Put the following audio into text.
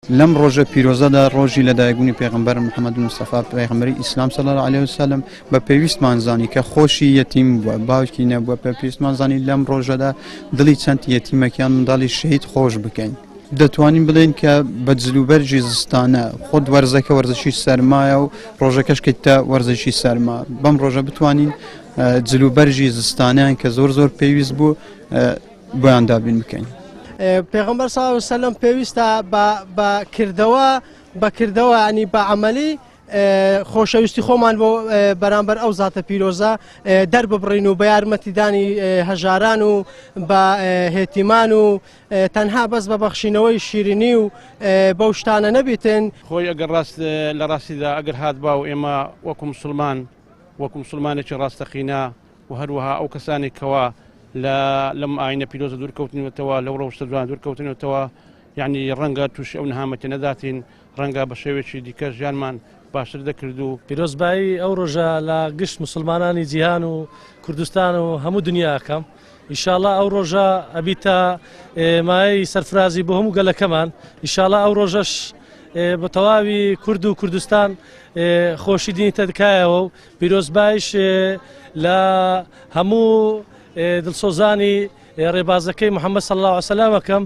لەم ڕۆژە پیرۆزەدا ڕۆژی لەدایکبوونی پێغەمبەر محەممەد مستەفا پێغەمبەری ئیسلام صلی الله علیه وسلم بە پێویستمان زانی کە خۆشی یەتیم بووە باوکی نەبووە بە پێویستمان زانی لەم ڕۆژەدا دڵی چەند یەتیمەکیان منداڵی شەهید خۆش بکەین. دەتوانین بڵێین کە بە جلوبەرگی زستانە خۆت وەرزەکە وەرزشی سەرمایە و ڕۆژەکەش کەیتە وەرزشی سەرما بەم ڕۆژە بتوانین جلوبەرگی زستانیان کە زۆر زۆر پێویست بوو بۆیان دابین بکەین. پێغەمبەر صلی اللە علیە وسلم پێویستە بە کردەوە بە کردەوە ینی بە عملی خۆشەویستی خۆمان بۆ بەرامبەر ئەو زاتە پیرۆزە دەرببڕین و بە یارمەتیدانی هەژاران و بە هێتیمان و تەنها بەس بە بەخشینەوەی شیرینی و بەو شتانە نەبیتن. خۆی ئەگەر ڕاست لە ڕاستیدا ئەگەر هاتبا و ئێمە وەکو مسوڵمان وەکو مسوڵمانێکی ڕاستەقینە و هەروەها ئەو کەسانێک کەوا لە لەم ئاینە پیرۆزە دوور کەوتنەوەتەوە لەو ڕەوشتە جوان دوور کەوتنەوەتەوە یعنی ڕەنگە تووشی ئەو نەهامەتە نەداتین ڕەنگە بە شێوەیەکی دیکە ژیانمان باشتر دەکرد و. پیرۆزبایی ئەو ڕۆژە لە گشت موسڵمانانی جیهان و کوردستان و هەموو دنیا ئەکەم ئیشاڵا ئەو ڕۆژە ئەبیتە مایەی سەرفرازی بۆ هەموو گەلەکەمان ئیشاڵا ئەو ڕۆژەش بە تەواوی کورد و کوردستان خۆشی دینیتە دکایەوە و پیرۆزبایش لە هەموو دڵسۆزانی ڕێبازەکەی محەممەد صلی الله علیه وسلم ئەکەم.